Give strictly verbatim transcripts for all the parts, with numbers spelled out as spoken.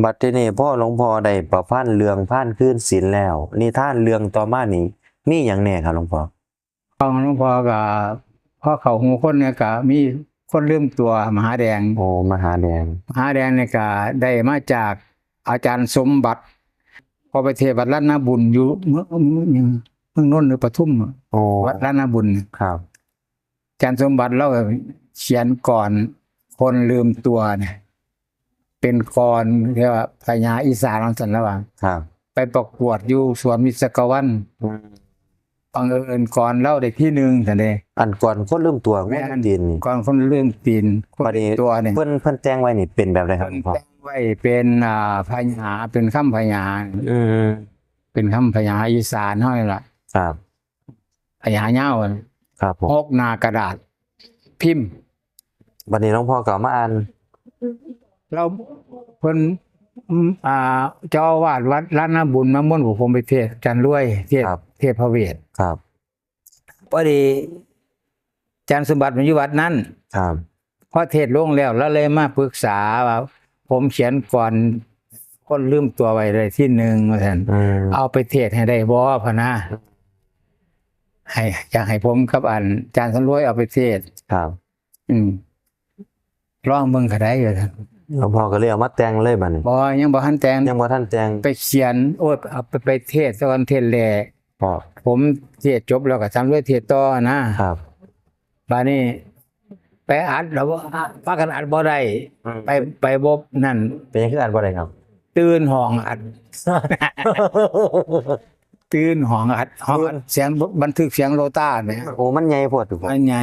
บัดทีนี้พอหลวงพ่อได้ประพันธ์เรื่องพานคืนศีลแล้ว นิทานเรื่องต่อมานี่มีหยังแหน่ครับหลวงพ่อ? ของหลวงพ่อก็ พอเข้าหูคนเนี่ยก็มีคนลืมตัว มหาแดง โอ้ มหาแดง มหาแดงเนี่ยก็ได้มาจากอาจารย์สมบัติ พอไปเทศน์วัดรัตนบุญอยู่เมือง เมืองหยัง เมืองนนท์หรือปทุมอะ โอ้ วัดรัตนบุญ ครับ อาจารย์สมบัติเราก็เขียนกลอนคนลืมตัวเนี่ย เป็นกลอนเรียกว่าพญาอีสานของสันละว่า ครับ ไปประกวดอยู่สวนมิตรสกวัน อืม บังเอิญกลอนเราได้ที่หนึ่งซั่นเด้ อันกลอนคนลืมตัว แม่น งวดตีนนี่ กลอนคนลืมตีน คน บัดนี้ ลืมตัวเนี่ย เพิ่น เพิ่นแต่งไว้นี่เป็นแบบใดครับ เพิ่น พ่อ แต่งไว้เป็น อ่า พญา เป็นคำพญา อืม เป็นคำพญาอีสานเฮานี่ล่ะ ครับ พญายาวอะ ครับผม หกหน้ากระดาษพิมพ์ บัดนี้หลวงพ่อก็เอามาอ่าน แล้วเพิ่น อืม อ่า เจ้าอาวาสวัดรัตนบุญมาม่วนกับผมไปเทศน์ อาจารย์รวย เทศน์ ครับ เทศน์พระเวท ครับ พอดีอาจารย์สมบัติมาอยู่วัดนั้น ครับ พอเทศน์ลงแล้ว แล้วเลยมาปรึกษาว่า ผมเขียนกลอนคนลืมตัวไว้ได้ที่หนึ่งว่าซั่น อืม เอาไปเทศน์ให้ได้บ่พะนะ ให้ อยากให้ผมกับอันอาจารย์สำรวยเอาไปเทศน์ ครับ อืม ลองเบิ่งก็ได้ว่าซั่น หลวงพ่อก็เลยเอามาแต่งเลยบัดนี้ บ่ ยังบ่ทันแต่ง ยังบ่ทันแต่ง ไปเขียน โอ้ย เอาไป ไปเทศน์ซะก่อน เทศน์แหล่ ครับ ผมเทศน์จบแล้วก็สำรวยเทศน์ต่อนะ ครับ บัดนี้ไปอัดแล้ว พากันอัดบ่ได้ อืม ไป ไปบ่นั่น เป็นหยังคืออัดบ่ได้ครับ ตื่นห้องอัด ตื่นห้องอัด ห้องอัดเสียงบันทึกเสียงโลต้าเนี่ย โอ้ มันใหญ่โพด มันใหญ่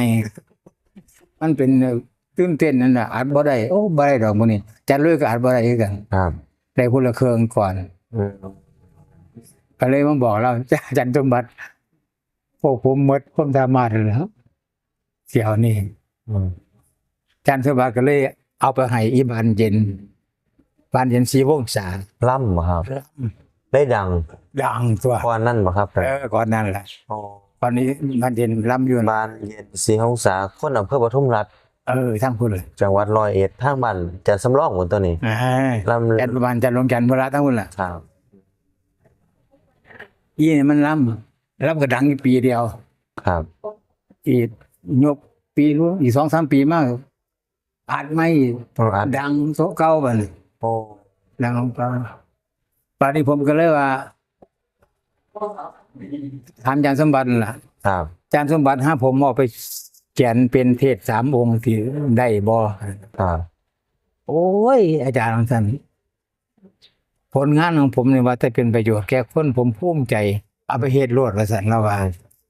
มันเป็น เอ่อ ตื่นเต้นนั่นน่ะ อัดบ่ได้ โอ้ บ่ได้ดอกมื้อนี้ อาจารย์รวยก็อัดบ่ได้คือกัน ครับ ได้คนละเครื่องก่อน อืม ก็เลยมาบอกเรา อาจารย์สมบัติ พวกผมหมดความสามารถแล้ว เสี่ยวนี่ อืม อาจารย์สมบัติก็เลยเอาไปให้อีบานเย็น บานเย็นศรีวงศา ลำบ่ครับ ลำ ได้ดัง ดังตัว ก่อนนั้นบ่ครับ เออ ก่อนนั้นแหละ อ๋อ ก่อนนี้บานเย็นลำอยู่ บานเย็นศรีวงศา คนอำเภอปทุมราช เออ ทางพุ้นเลย จังหวัดร้อยเอ็ด ทางบ้านอาจารย์สำรองพุ้นตัวนี้ อ่า ลำ อาจารย์ประมาณอาจารย์หลวงจันทร์พุ้นละ ทางพุ้นละ ครับ อีนี่มันลำ ลำก็ดังอยู่ปีเดียว ครับ อีกยกปีรู้ อีกสองสามปีมา อัดใหม่อีก อ๋อ อัด ดังโตเก่าบัดนี้ โอ้ ดังโตเก่า บัดนี้ผมก็เลยว่า ถามอาจารย์สมบัตินั่นล่ะ ครับ อาจารย์สมบัติหาผมเอาไปเขียนเป็นเทศน์สามองค์ที่ได้บ่ ครับ โอ้ย อาจารย์ว่าซั่น ผลงานของผมนี่ว่าแต่เป็นประโยชน์แก่คน ผมภูมิใจ เอาไปเฮ็ดโลดว่าซั่น ลาวว่า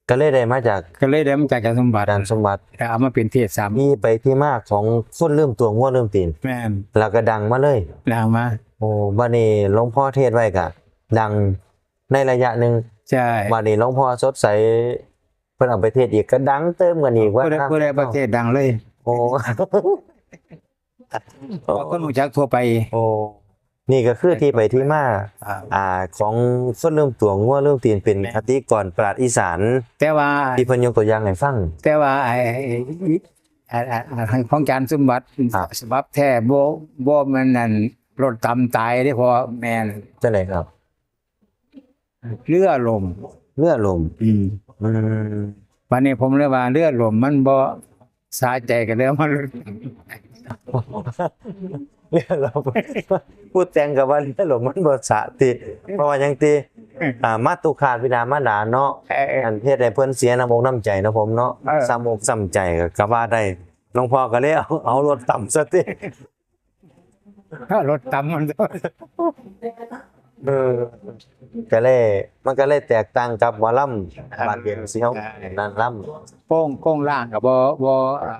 ก็เลยได้มาจาก ก็เลยได้มาจากอาจารย์สมบัติ อาจารย์สมบัติ แล้วเอามาเป็นเทศน์สาม มีไปที่มาของคนลืมตัวงัวลืมตีน แม่น แล้วก็ดังมาเลย ดังมา โอ้ บัดนี้หลวงพ่อเทศน์ไว้ก็ดังในระยะหนึ่ง ใช่ บัดนี้หลวงพ่อสดใส เพิ่นเอาไปเทศน์อีกก็ดังเติมกันอีกว่า ผู้ใด ผู้ใดไปเทศน์ดังเลย โอ้ เพราะคนรู้จักทั่วไป โอ้ นี่ก็คือที่ไปที่มา อ่า อ่า ของคนลืมตัวงัวลืมตีนเป็น แม่น คติกรปราชญ์อีสาน แต่ว่า ที่เพิ่นยกตัวอย่างให้ฟัง แต่ว่าไอ้ ไอ้ ไอ้ ไอ้ ไอ้ ของอาจารย์สมบัติ ครับ ฉบับแท้บ่ บ่แม่นนั่น รถตำตายเด้ เพราะว่าแม่น จั่งใดครับ เรือล่ม เรือล่ม อืม อืม บัดนี้ผมเลยว่าเรือล่มมันบ่สะใจ ก็เลยเอามา เรือล่ม ผู้แต่งก็ว่าเรือล่มมันบ่สะติ เพราะว่าหยังติ อ่า มาตุคาตบิดามารดาเนาะ เออ เออ อันเฮ็ดให้เพิ่นเสียน้ำอกน้ำใจเนาะผมเนาะ เออ ซ้ำอกซ้ำใจก็ ก็ว่าได้ หลวงพ่อก็เลยเอา เอารถตำซะติ รถตำมัน เออ ก็เลย มันก็เลยแตกต่างกับหมอลำ อ่า บานเย็นศรีเฮา ใช่ นั่นลำ โครง โครงร่างก็บ่ บ่ อ่า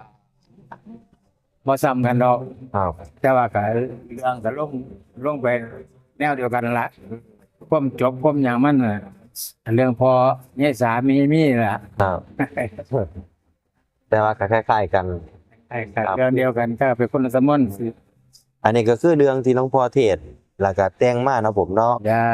บ่ซ้ำกันดอก ครับ แต่ว่าก็เรื่องก็ลง ลงไปแนวเดียวกันละ ความจบความหยังมันน่ะ เรื่องพ่อเมียสามีมีล่ะ ครับ แต่ว่าก็คล้ายๆกัน คล้ายๆ ครับ เรื่องเดียวกัน ก็เป็นคนละสำนวนสิ อันนี้ก็คือเรื่องที่หลวงพ่อเทศน์ แล้วก็แต่งมาเนาะผมเนาะ ได้